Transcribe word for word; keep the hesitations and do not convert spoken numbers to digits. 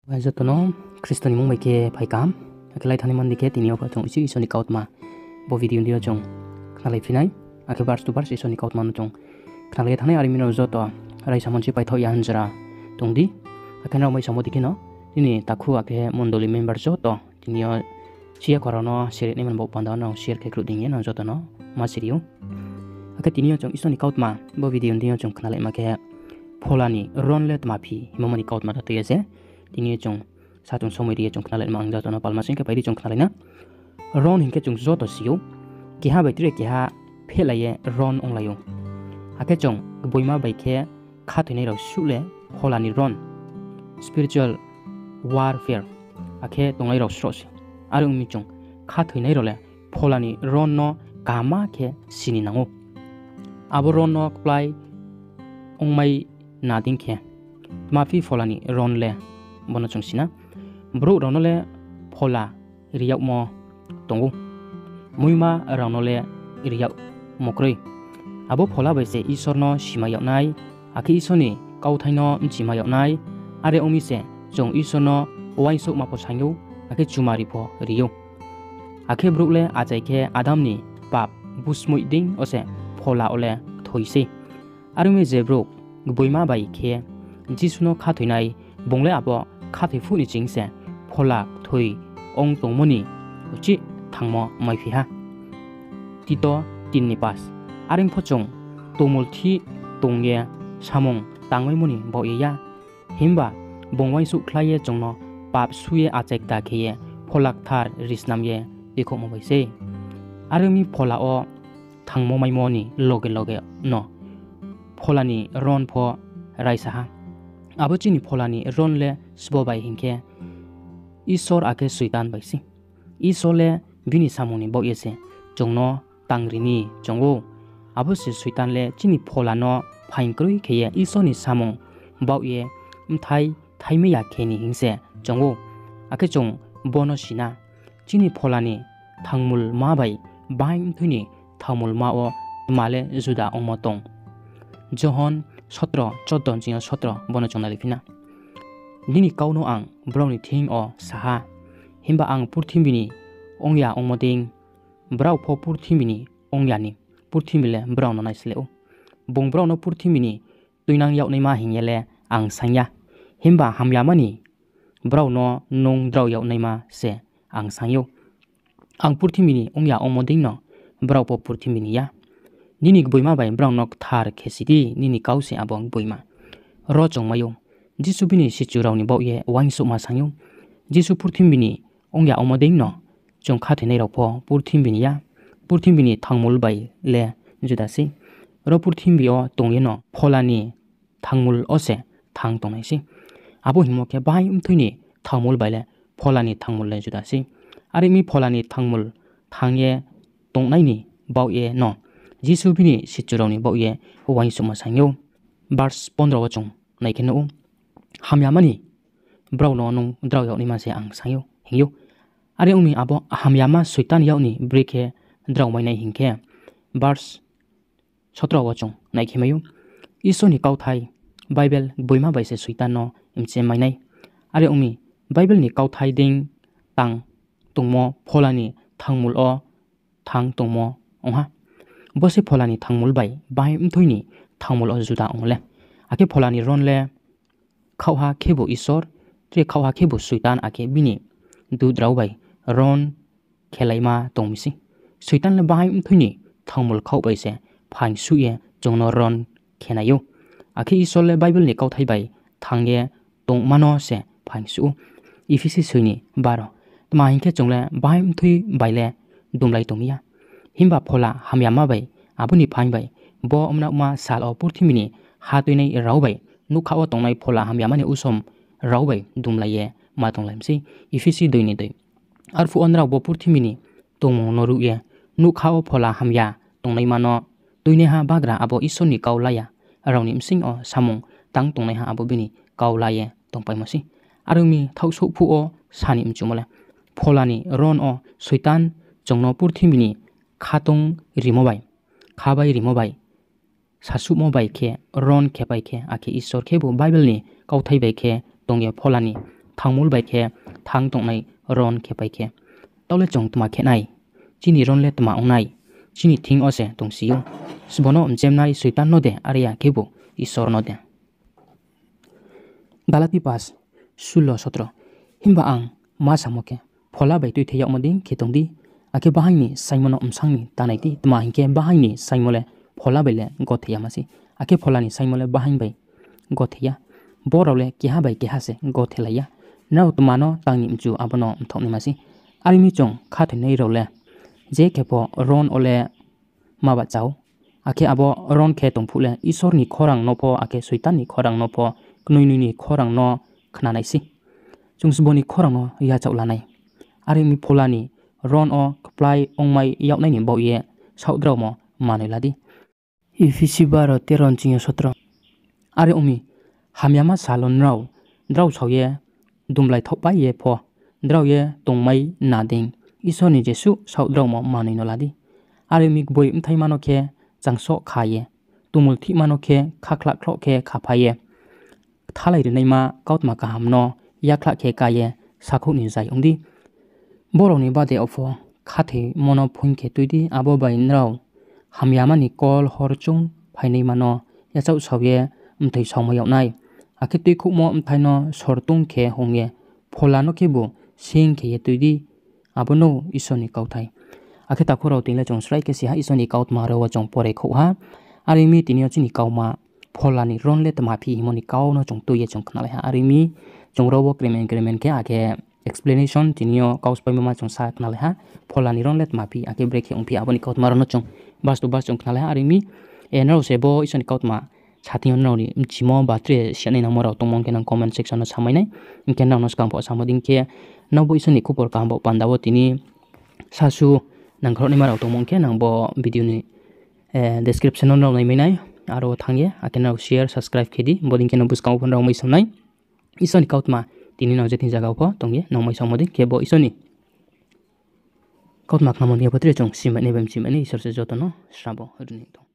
Joto no Khristo ni mmung bai khe phai kaham. Akhe lai thani man di khe tini yo pho chung uaingsouh Isor ni kautma bo video ni yo chung khnalai phi nai. Akhe verse to verse Isor ni kautma no chung khnalai ye thanng nai. Are mi nrao joto raisa monchi paithaoh ya hing jora tong di. Akhe nrao mai samo di khe no nini takhu akhe mondoli member joto tini yo siya khorao no sere naimani baoh panda no share khe khruh dei ye nrao joto no ma siri ou. Akhe tini yo chung Isor ni kautma bo video ni yo chung khnalaima khe, phola ni ron le tma phi hingmo ni kautma ta tui ye se tini yo chung satung somoi ri ye chung khnalaima ang joto no palma sing khe phai di chung khnalai na. Ron hing khe chung joto si ou, keha bai tre keha phehlai ye ron onglai ou. Akhe chung gboima bai khe khathoinai rao suh le phola ni ron, spiritual warfare, akhe tongnai rao sroh se. Are ong mi chung khathoinai rao le phola ni ron no kaham khe sini nang ou. Abo ron no kplái ongmai na dei khe, tma phi phola ni ron le, bo no chung si na. Brouh rao no le phola ri yagmo tong ou, muima rao no le ri yagmo kroi. Abo phola bai se Isor no simai yag nai, akhe Isor ni kauthai no bchimai yag nai. Are ong mi se chung Isor no uaingsouhma pho saing ou, akhe chumari pho ri ou. Akhe brouh le achai khe Adam ni pap busmoih dei yo se phola wo le kthoi sei. Are ong mi je brouh gboima bai khe Jisu no khathoinai, bung le abo khathoi phuh ni ching se phola kthoi ong tongmo ni uchih thangmo maiphi ha. Tito tin ni pas. Are pho chung tongmulthih tong ye samung tangmaimo ni baoh ye ya, himba bung uaingsouhkhlai ye chung no pap su ye achai kta khe ye Phola Kthar risnam ye tuikhouhmo bai sei. Are ong mi phola wo thangmo maimo ni loge loge no phola ni ron pho raisa ha. Abo chini phola ni ron le sbo bai hing khe, Isor akhe Soitan bai sei. Isor le bini samung ni baoh ye se chung no tangri ni choung ou. Abo se Soitan le chini phola no phaing kroi khe ye Isor ni samung baoh ye bthai thaimai ya khe ni hing se choung ou. Akhe chung bo no si na, chini phola ni thangmulma bai bahaing mthoi ni thangmulma wo tma le juda ongmo tong? Johon sotro, choddo ching yo sotro, bo no chung nai phi na. Nini kau no ang brao ni thing yo sa ha, himba ang purthimbi ni ong ya ongmo dei, brao pho purthimbi ni ong ya ni. Purthimbi le brao no naisleh ou. Bung brao no purthimbi ni tuinang yag naima hing ye le ang saing ya, himba hamyama ni brao no nung drao yag naima se ang saing ou. Ang purthimbi ni ong ya ongmo deino brao pho purthimbi ni ya. Nini gboima bai brao no kthar khe si di, nini kau se abo gboima. Ro chung mai ou, Jisu bini sichu rao ni baoh ye uaingsouhma saing ou. Jisu purthimbi ni ong ya ongmo deino chung khathoinai rao pho purthimbi ni ya. Purthimbi ni thangmul bai le juda sei. Ro purthimbi yo tong ye no phola ni thangmul wo se thang tongnai sei. Abo hingmo khe, bahai mthoi ni thangmul bai le phola ni thangmul le juda sei. Are ong mi phola ni thangmul thang ye tongnai ni baoh ye no Jisu bini sichu rao ni baoh ye uaingsouhma saing ou. Verse pondro wo chung nai khe nuh ou, hamyama ni brao no nung drao yag naima se ang saing ou, hing ou. Are ong mi abo hamyama Soitan yag ni brekhe drao mai nai hing khe, verse sotro wo chung nai khe mai ou. Isor ni kauthai, Bible gboima bai se Soitan no mche mai nai. Are ong mi, Bible ni kauthai dei tang tongmo phola ni thangmul wo thang tongmo ong ha. Bo se phola ni thangmul bai bahai mthoi ni thangmul wo juda ong le. Akhe phola ni ron le khaohha khebu Isor, tre khaohha khebu Soitan akhe bini dut rao bai ron khelaima tong mi sei. Soitan le bahai mthoi ni thangmul khaoh bai se phaing suh ye chung no ron khe nai ou. Akhe Isor le Bible ni kauthai bai thang ye tongma no se phaing suh ou. Ephesi soi ni baro. Tma hing khe, chung le bahai mthoi bai le dumlai tong mi ya, himba phola hamyama bai, abo ni phaing bai, bo mnaohma sal wo purthimbi ni ha tuinai rao bai, nougkha wo tongnai phola hamyama ni usom rao bai dumlai ye ma tonglai mi sei. Ephesi dui ni dui. Arphuh wo nrao bo purthimbi ni tongmung no ruh ye, nougkha wo phola hamya tongnaima no tuinaiha bagra abo Isor ni kau la ya rao ni bsing yo samung tang tongnaiha abo bini kau la ye tongpaimo sei. Are ong mi, thaohsouh phuh wo sa ni mchumo le, phola ni ron wo Soitan chung no purthimbi ni khatong rimo bai, khabai rimo bai, sasuhmo bai khe ron khepai khe, akhe Isor khebu Bible ni kauthai bai khe tong ye phola ni thangmul bai khe thanng tongnai ron khe pai khe. Taoh le chung tma khe nai? Chini ron le tma ong nai? Chini thing yo se tongsi ou. Sbo no mchemnai Soitan no de, are ya khebu Isor no de? Galati পাঁচ, ষোলো, সতেরো. Himba ang ma samo khe, Phola bai tuithe yagmo dei khe tong di, akhe bahaing ni saingmo no bsang ni ta nai di, tma hing khe bahaing ni saingmo le Phola bai le gothe yama sei, akhe Phola ni saingmo le bahaing bai gothe ya. Bo rao le keha bai keha se gothelai ya. Nrao tma no tang ni mchu, abo no mthaoh naima sei. Are ong mi, chung khathoinai rao le je khe pho ron wo le ma bahcha ou. Akhe abo ron khe tong phuh le Isor ni khorang no pho, akhe Soitan ni khorang no pho, knoinoi ni khorang no khna nai sei. Chung sbo ni khorang no yachaoh la nai. Are ong mi, Phola ni ron wo kplái ongmai yagnai ni baoh ye saohdraomo manoi la di. Ephesi বারো তেরো ni ching yo সতেরো. Are ong mi, hamyama sal wo nrao drao sao ye dumlai thaohpai ye pho, drao ye tongmai na dei, Isor ni jesuh saohdraomo manoi no la di. Are ong mi, gboi bthaima no khe changsoh kha ye, tumul thihma no khe khakhlah khloh khe khapha ye, kthalai rinaima kautma kaham no yakhlah khe ká ye sakhouh ni zai ong di. Bo rao ni bade wo pho khathoimo no phuing khe tui di, abo bai nrao hamyama ni kol hor choung phainaima no yachaoh sao ye mthoi saomai yag nai. Akhe tuikhouhmo bthai no sortung khe hong ye, Phola no khebu seing khe ye tui di. Abo no Isor ni kauthai. Akhe takhu rao, tini le chung srai khe si ha, Isor ni kautma rao wo chung pore khouh ha. Are ong mi, tini yo chini kauma Phola ni ron le tma phi hingmo ni kau no chung tui ye chung khnalai ha. Are ong mi, chung rao wo kremen kremen khe, akhe explanation tini yo kau spaimo ma chung sa khnalai ha. Phola ni ron le tma phi, akhe brekhe ongphi, abo ni kautma rao no chung bas to bas chung khnalai ha. Are ong mi, nrao se bo Isor ni kautma sathing yo nrao ni mchimo ba tre siyanai nangmo rao tongmo ong khe nang comment section no samai nai. Hing khe nrao no skang pho samo dei khe, nrao bo Isor ni khupor kaham bo panda wo tini sasu nangkhrouhnaima rao tongmo ong khe nang bo video ni description no nrao naimai nai. Aro wo thanng ye akhe nrao share, subscribe khe di, bodei khe no buskang wo pho nrao mai sam nai. Isor ni kautma tini nrao je thing zaga wo pho tong ye nang mai samo dei khe bo Isor ni kautma khnamo ni yapho tre chung simai nai bai mchimai nai. Isor se joto no srabo ri ni tong.